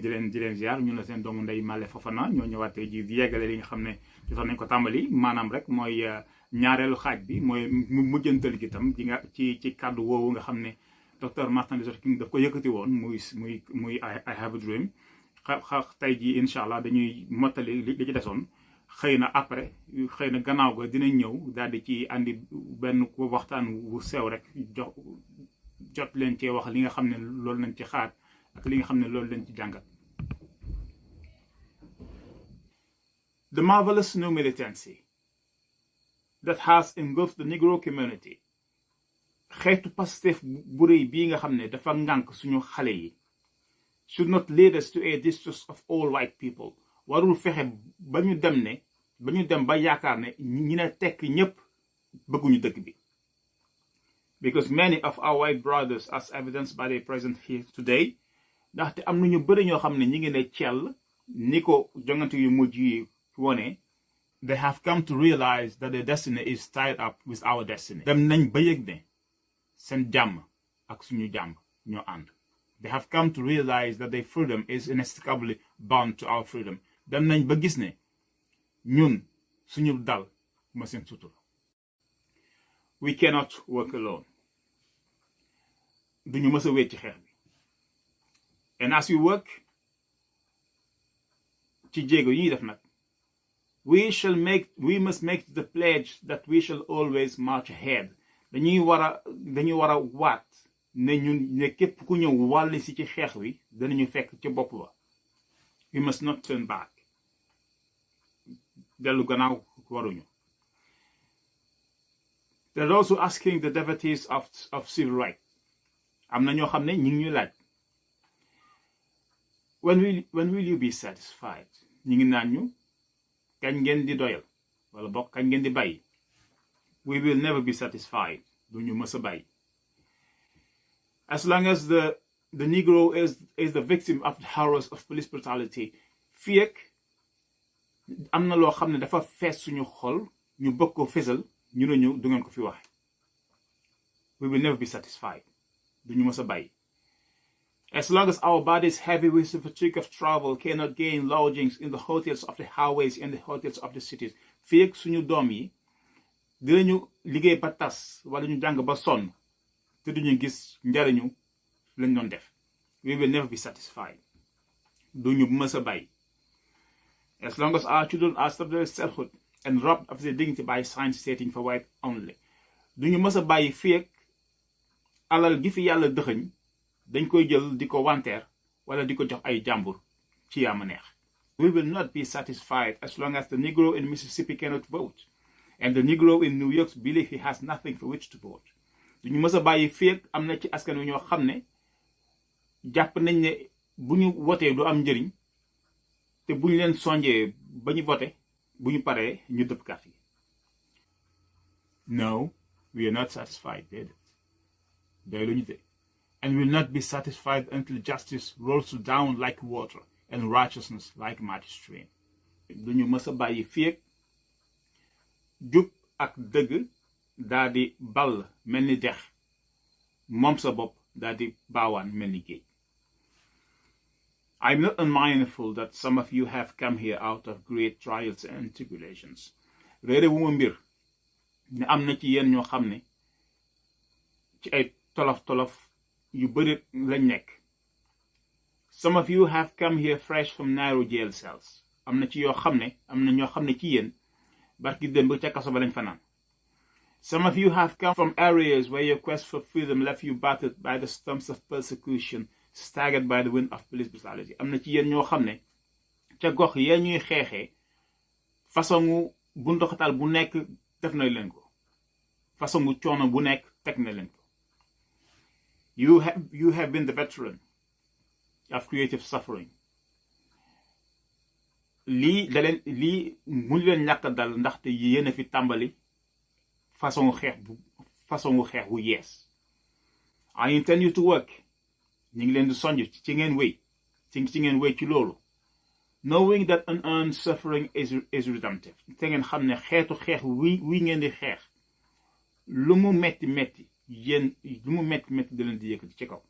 di leen ziar ñu la seen doomu ndey Male Fofana ñoo ñëwaat tey ji di yeggale li nga xam ne jotoon nañ ko tàmbali maanaam rek mooy ñaareelu xaaj bi mooy mujjantal gi tam di nga ci kàddu woowu nga xam ne docteur Martin Luther King daf ko yëkkati woon muy I have a dream tey ji incha allah dañuy mottali li ci desoon xëy na après xëy na gannaaw ga dinañ ñëw daal di ci andi benn waxtaan wu sew rek jot leen cee wax li nga xam ne loolu lañ ci xaar ak li nga xam ne loolu lañ ci jàngat. The marvelous new militancy that has engulfed the Negro community xeetu Pastef bu rëy bii nga xam ne dafa ngànk suñu xale yi should not lead us to a distrust of all white people. warul fexe ba ñu dem ba yaakaar ne ñi ne tekk ñépp bëgguñu dëkk bi. Because many of our white brothers, as evidenced by the present here today, ndaxte am na ñu bëri ñoo xam ne ñi ngi ne cell ni ko jongante yu mujj yi wone, they have come to realize that their destiny is tied up with our destiny. Dem nañ ba yëg ne seen jàmm ak suñu jàmm ñoo ànd. They have come to realize that their freedom is inextricably bound to our freedom. Dem nañ ba gis ne ñun suñu dal ma seen sutur. We cannot work alone. duñu mës a wéet ci xeex bi. And as we work ci jéego yi ñuy def nag, we must make the pledge that we shall always march ahead. dañuy war a waat ne ñun ne képp ku ñëw wàll si ci xeex wi danañu fekk ci bopp ba. We must not turn back. dellu gannaaw waruñu. They're also asking the devotees of civil rights. am na ñoo xam ne ñu ngi ñuy laaj. when will you be satisfied? ñu ngi naan ñu kañ ngeen di doyal wala bokk kañ ngeen di bàyyi. We will never be satisfied. duñu mës a bàyyi. As long as the Negro is the victim of the horrors of police brutality, fii ak am na loo xam ne dafa fees suñu xol ñu bëgg ko fesal ñu ne ñu du ngeen ko fi wax. We will never be satisfied. duñu mës a bàyyi. As long as our bodies heavy with the fatigue of travel cannot gain lodgings in the hotels of the highways and the hotels of the cities, fii ak suñu doom yi dinañu liggéey ba tas wala ñu jàng ba sonn te duñu gis njariñu lañ doon def. We will never be satisfied. duñu mës a bàyyi. As long as our children are stripped of selfhood and robbed of their dignity by signs stating for white only, duñu mës a bàyyi fii ak alal gi fi yàlla dëxëñ dañ koy jël di ko wanteer wala di ko jox ay jàmbur ci yaama neex. We will not be satisfied as long as the Negro in Mississippi cannot vote and the Negro in New York believes he has nothing for which to vote. duñu mës a bàyyi fii ak am na ci askan wi ñoo xam ne jàpp nañ ne bu ñu wotee du am njëriñ te bu ñu leen sonjee ba ñu vote bu ñu paree ñu dëpp carte yi. No, we are not satisfied. doyluñu de. And will not be satisfied until justice rolls down like water and righteousness like mighty stream. duñu mës a bàyyi fii ak jub ak dëgg daa di ball mel ni dex moom sa bopp daa di baawaan mel ni géej. I'm not unmindful that some of you have come here out of great trials and tribulations. réere wu ma mbir ne am na ci yéen ñoo xam ne ci ay tolof-tolof yu bëri lañ nekk. Some of you have come here fresh from narrow jail cells. am na ñoo xam ne ci yéen barki démb ca kaso ba lañ fanaan. Some of you have come from areas where your quest for freedom left you battered by the storms of persecution, staggered by the wind of police brutality. am na ci yéen ñoo xam ne ca gox yee ñuy xeexee façon bu ndoxatal bu nekk def na leen ko. façon coono bu nekk teg na leen ko. You have been the veteran of creative suffering. lii mu leen ñàkk dal ndaxte yéen a fi tàmbali façon xeex bu yees. I intend you to work. ñu ngi leen di sonj ci ngeen wéy ci loolu. Knowing that unearned suffering is redemptive. te ngeen xam ne xeetu xeex wi ngeen di xeex lu mu metti da leen di yëkkati ci kaw.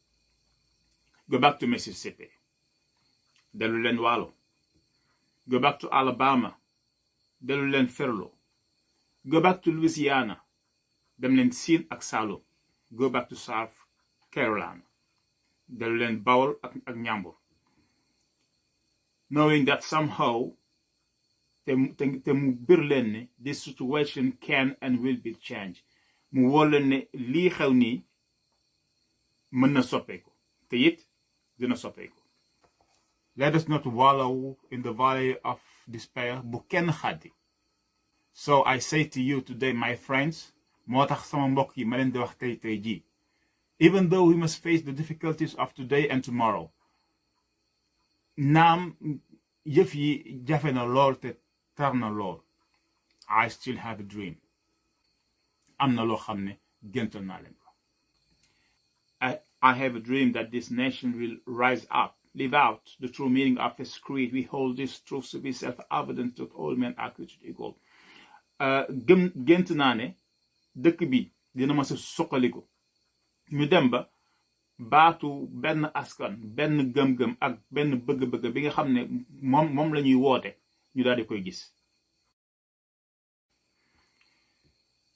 Go back to Mississippi. dellu leen Waalo. Go back to Alabama, dellu leen Ferlo. Go back to Louisiana, dem leen Siin ak Saalum. Go back to South Carolina, dellu leen Bawol ak Njambur. Knowing that somehow te mu bir leen ne this situation can and will be changed. Mu wóor leen ne lii xew nii mën na soppeeku te it dina soppeeku. Let us not wallow in the valley of despair bu kenn xaddi. So I say to you today, my friends, moo tax sama mbokk yi ma leen di wax tey jii, even though we must face the difficulties of today and tomorrow, naam yëf yi jafe na lool te tar na lool, I still have a dream. Am na loo xam ne géntal naa leen ko. I have a dream that this nation will rise up, live out the true meaning of His creed. We hold these truths to be self-evident that all men are created equal. Gént naa ne dëkk bi dina ma sa suqaliku. Ñu dem ba baatu benn askan, benn gëm-gëm ak benn bëgg-bëgg bi nga xam ne moom la ñuy woote ñu daal di koy gis.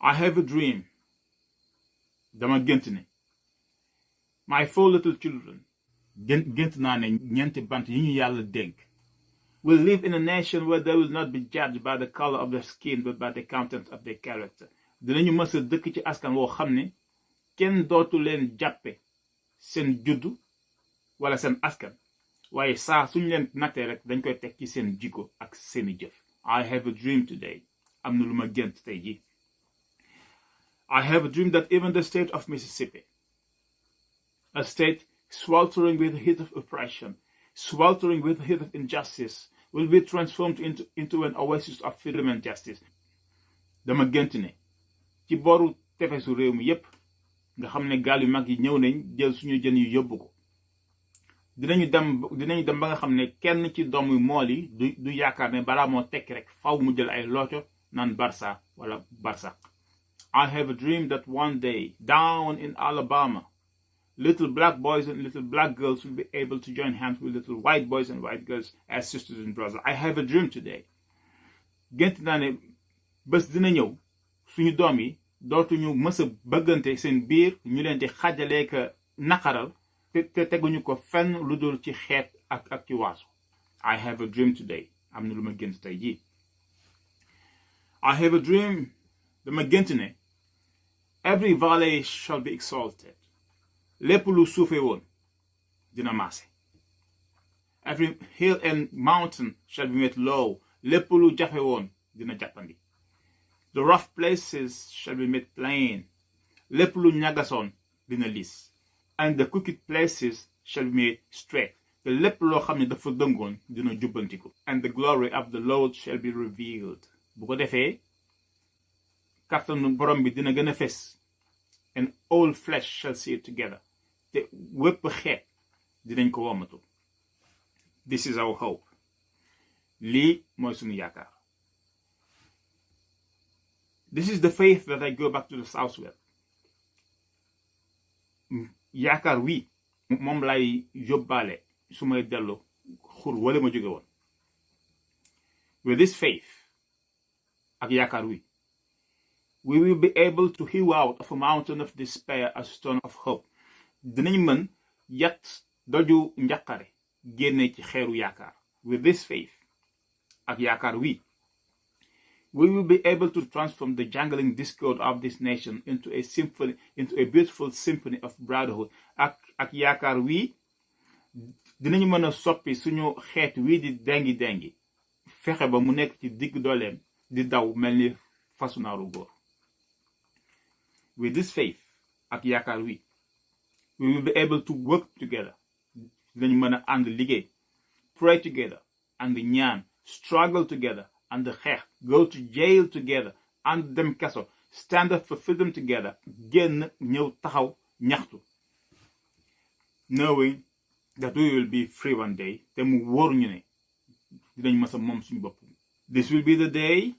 I have a dream. Dama gént ne my 4 little children, gént naa ne ñeenti bant yi ñu Yàlla dénk, will live in a nation where they will not be judged by the color of their skin but by the content of their character. Dinañu mës a dëkk ci askan woo xam ne kenn dootu leen jàppe seen juddu wala seen askan, waaye saa suñu leen nattee rek dañ koy teg ci seen jikko ak seeni jëf. I have a dream today. Am na lu ma gént tey ji. I have a dream that even the state of Mississippi, a state sweltering with the heat of oppression, sweltering with the heat of injustice, will be transformed into an oasis of freedom and justice. Dama gént ne ci booru tefesu réew mi yépp nga xam ne gaal yu mag yi ñëw nañ jël suñu jën yu yóbbu ko. Dinañu dem ba nga xam ne kenn ci doomu mool yi du yaakaar ne balaa moo tekki rek faw mu jël ay looco naan Barça wala Barsaq. I have a dream that one day, down in Alabama, little black boys and little black girls will be able to join hands with little white boys and white girls as sisters and brothers. I have a dream today. Gént naa ne bés dina ñëw suñu doom yi dootuñu mës a bëggante seen biir ñu leen di xajalee ka naqaral te teguñu ko fenn lu dul ci xeet ak ci waasu. I have a dream today. Am na lu ma gént tey jii. I have a dream. Dama gént ne every valley shall be exalted. Lépp lu suufe woon dina maase. Every hill and mountain shall be made low. Lépp lu jafe woon dina jàppandi. The rough places shall be made plain. Lépp lu ñagasoon dina lis. And the crooked places shall be made straight. Te lépp loo xam ne dafa dëngoon dina jubbantiku. And the glory of the Lord shall be revealed. Bu ko defee kattanu borom bi dina gën a fes. And all flesh shall see it together. Te wépp xeet dinañ ko womatu. This is our hope. Lii mooy sunu yaakaar. This is the faith that I go back to the south with. Yaakaar wi moom lay yóbbaale su may dellu xur wala ma jóge woon. With this faith ak yaakaar wi, we will be able to hew out of a mountain of despair a stone of hope. Dinañ mën yat doju njaqare génne ci xeeru yaakaar. With this faith ak yaakaar wi, we will be able to transform the jangling discord of this nation into a symphony, into a beautiful symphony of brotherhood. Ak yaakaar wi, dinañ mën a soppi suñu xeet wi di dengi fexe ba mu nekk ci digg dooleem di daw mel ni fasu naaru góor. With this faith ak yaakaar wi, we will be able to work together. Dinañ mën a ànd liggéey, pray together, ànd ñaan, struggle together, ànd xeex, go to jail together, ànd dem kaso, stand up for freedom together, génn ñëw taxaw ñaxtu. Knowing that we will be free one day, te mu wóor ñu ne dinañ mës a moom suñu bopp. This will be the day,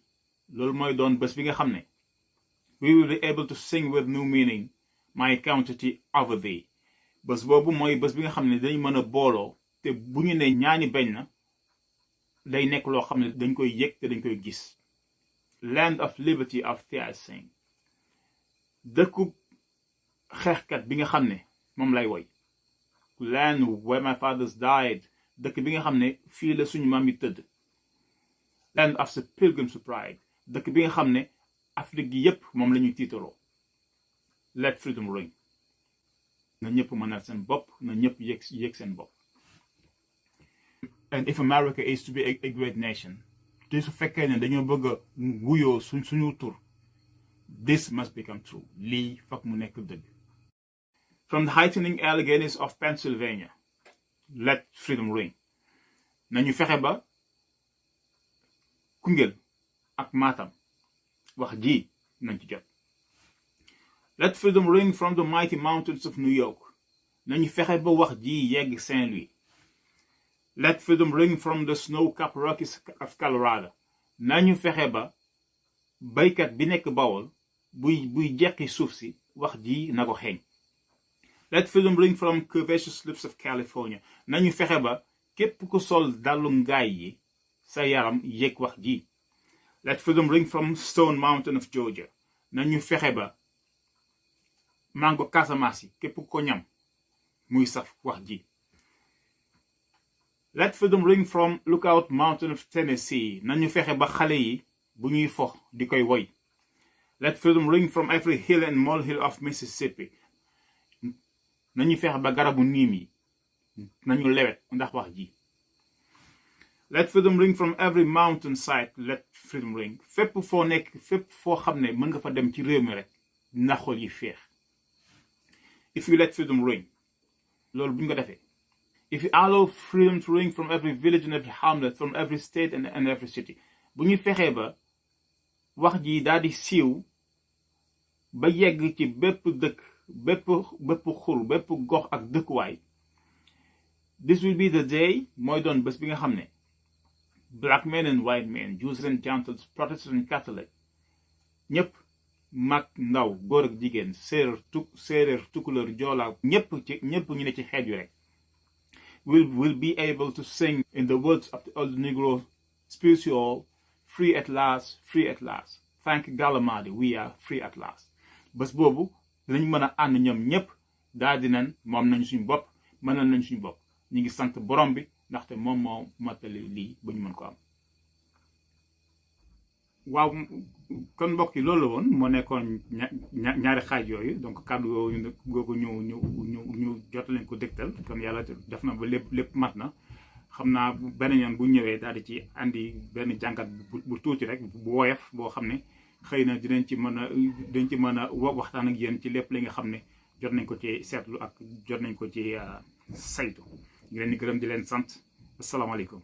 loolu mooy doon bés bi nga xam ne we will be able to sing with new meaning, my quantity over thee. Bés boobu mooy bés bi nga xam ne dañ mën a booloo te bu ñu ne ñaani bañ na day nekk loo xam ne dañ koy yëg te dañ koy gis. Land of liberty of Thiassing, dëkku xeexkat bi nga xam ne moom lay woy. Land where my fathers died, dëkk bi nga xam ne fii la suñu maam yi tëdd. Land of the pilgrim's pride, dëkk bi nga xam ne Afrique gi yépp moom la ñuy tiitaroo. Let freedom ring. Na ñëpp mënal seen bopp, na ñëpp yëg seen bopp. And if America is to be a great nation, te su fekkee ne dañoo bëgg a wuyoo suñu tur, this must become true. Lii fokk mu nekk dëgg. From the heightening Alleghenies of Pennsylvania, let freedom ring. Nañu fexe ba Koungheul ak Matam wax ji nañ ci jot. Let freedom ring from the mighty mountains of New York. Nañu fexe ba wax ji yegg Saint-Louis. Let freedom ring from the snow-capped Rockies of Colorado. Nañu fexe ba baykat bi nekk Bawol buy jeqi suuf si wax ji na ko xeeñ. Let freedom ring from curvaceous slopes of California. Nañu fexe ba képp ku sol dalu ngaay yi sa yaram yëg wax ji. Let freedom ring from Stone Mountain of Georgia. Nañu fexe ba mango Casamance yi képp ko ñam muy saf wax ji. Let freedom ring from Lookout Mountain of Tennessee. Nañu fexe ba xale yi bu ñuy fox di koy woy. Let freedom ring from every hill and molehill of Mississippi. Nañu fexe ba garabu niim yi nañu lewet ndax wax ji. Let freedom ring from every mountain side. Let freedom ring. Fépp foo nekk, fépp foo xam ne mën nga fa dem ci réew mi rek na xol yi feex. If you let freedom ring, loolu bu ñu ko defee. If you allow freedom to ring from every village and every hamlet, from every state and every city. Bu ñu fexee ba wax ji daal di siiw ba yegg ci bépp dëkk, bépp xur, bépp gox ak dëkkuwaay. This will be the day, mooy doon bés bi nga xam ne black men and white men, Jews and Gentiles, Protestant and Catholic, ñëpp mag ndaw góor ak jigéen séeréer tukulóor joola ñëpp ñu ne ci xeet yu rek will be able to sing in the words of the old Negro spiritual, free at last, free at last. Thank Galamadi, we are free at last. Bés boobu dinañ mën a ànd ñoom ñëpp daal di nan moom nañ suñu bopp mënal nañ suñu bopp. ñu ngi sant borom bi ndaxte moom moo mottali lii ba ñu mën ko am. waaw kon mbokk yi loolu la woon moo nekkoon ñaari xaaj yooyu donc kàddu yooyu googu ñu jot leen ko dégtal kon yàlla def na ba lépp mat na xam naa beneen yoon bu ñëwee daal di ci andi benn jàngat bu tuuti rek bu woyof boo xam ne xëy na dinañ ci mën a waxtaan ak yéen ci lépp li nga xam ne jot nañ ko ci seetlu ak jot nañ ko ci saytu. ñu leen di gërëm di leen sant asalaamaaleykum.